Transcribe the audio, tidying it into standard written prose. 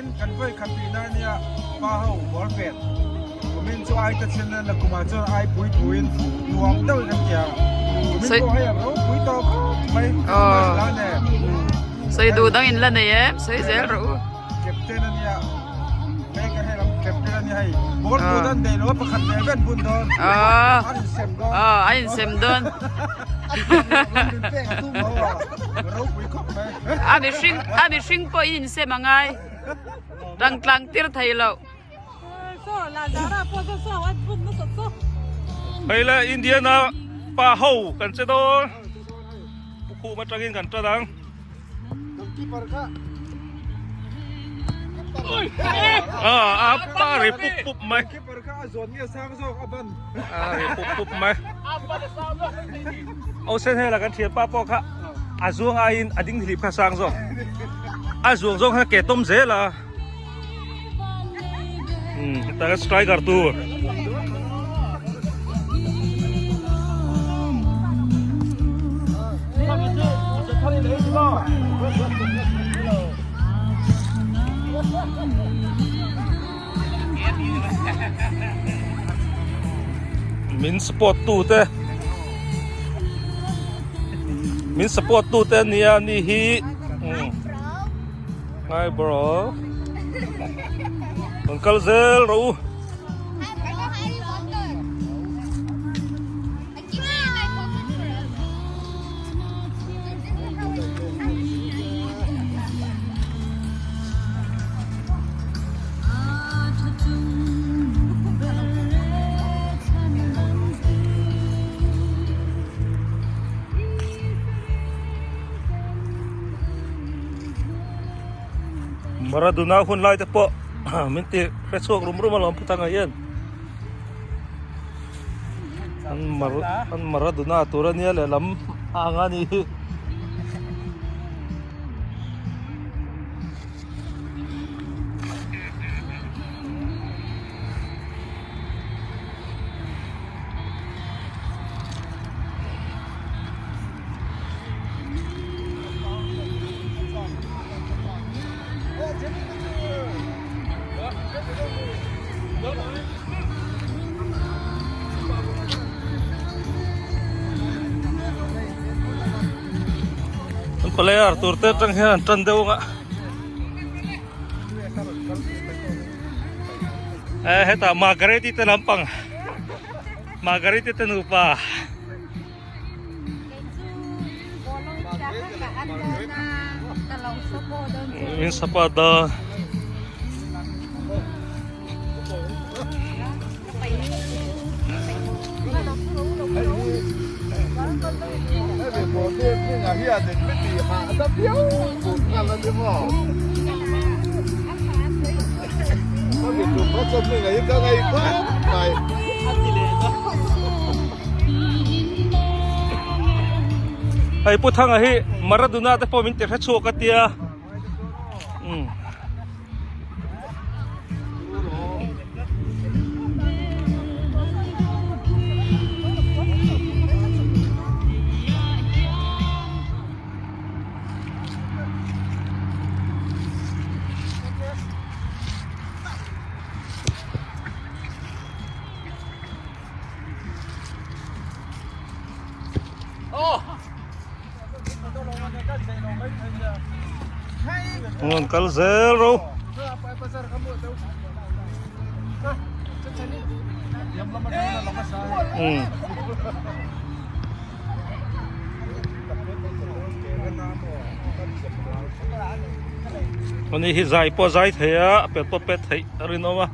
Kumin kan vawi khat tihna ania pa ho ball pet. Kumin chu ai ta chhin a nakumah chuan ai pui thuin nuam deuhin kan ti a. Kumin pawh hei a ropui tawh khawp mai Christmas la nen. Sawi duh dang in la nei em? Sawi zel rawh u. Captain ania hei ka hei lam captain ania hei ball put an nei lo a pakhat ve ven bun dawn. An insem dawn. An insem dawn. Ropui khawp mai. A mihring a mihring pawh in insem a ngai. Tang tlang tir thei lo. Hei le Indiana pa ho kan che dawn. Pu Khum atangin kan tan ang. A pa ri pup pup mai. A ri pup pup mai. Aw sen hela kan thian pa pawh kha a zuang aiin a ding hlip kha sang zawk. A zuang zawng khan ke tawm zel a. Hetah striker tur. Min support tu te min support tu te ania ni hi Hi bro. Rawn kal zel rawh u. Maradona hun lai te pawh min ti hre chhuak rum rum alawm phutang ah hian an mar an Maradona tur ania lehlam a ang a ni hi. An player tur te atang hian an tan deuh ang a. Eh hetah Margaret-i te lampang Margaret-i te nupa. Min sapa da. Hei Pu Thanga hi Maradona te pawh min ti hre chhuak a tia. Um. Ngon kal zel ro. Um. Ani hi zai pawh a zai thei a, a pet pawh a pet theih a rinawm a.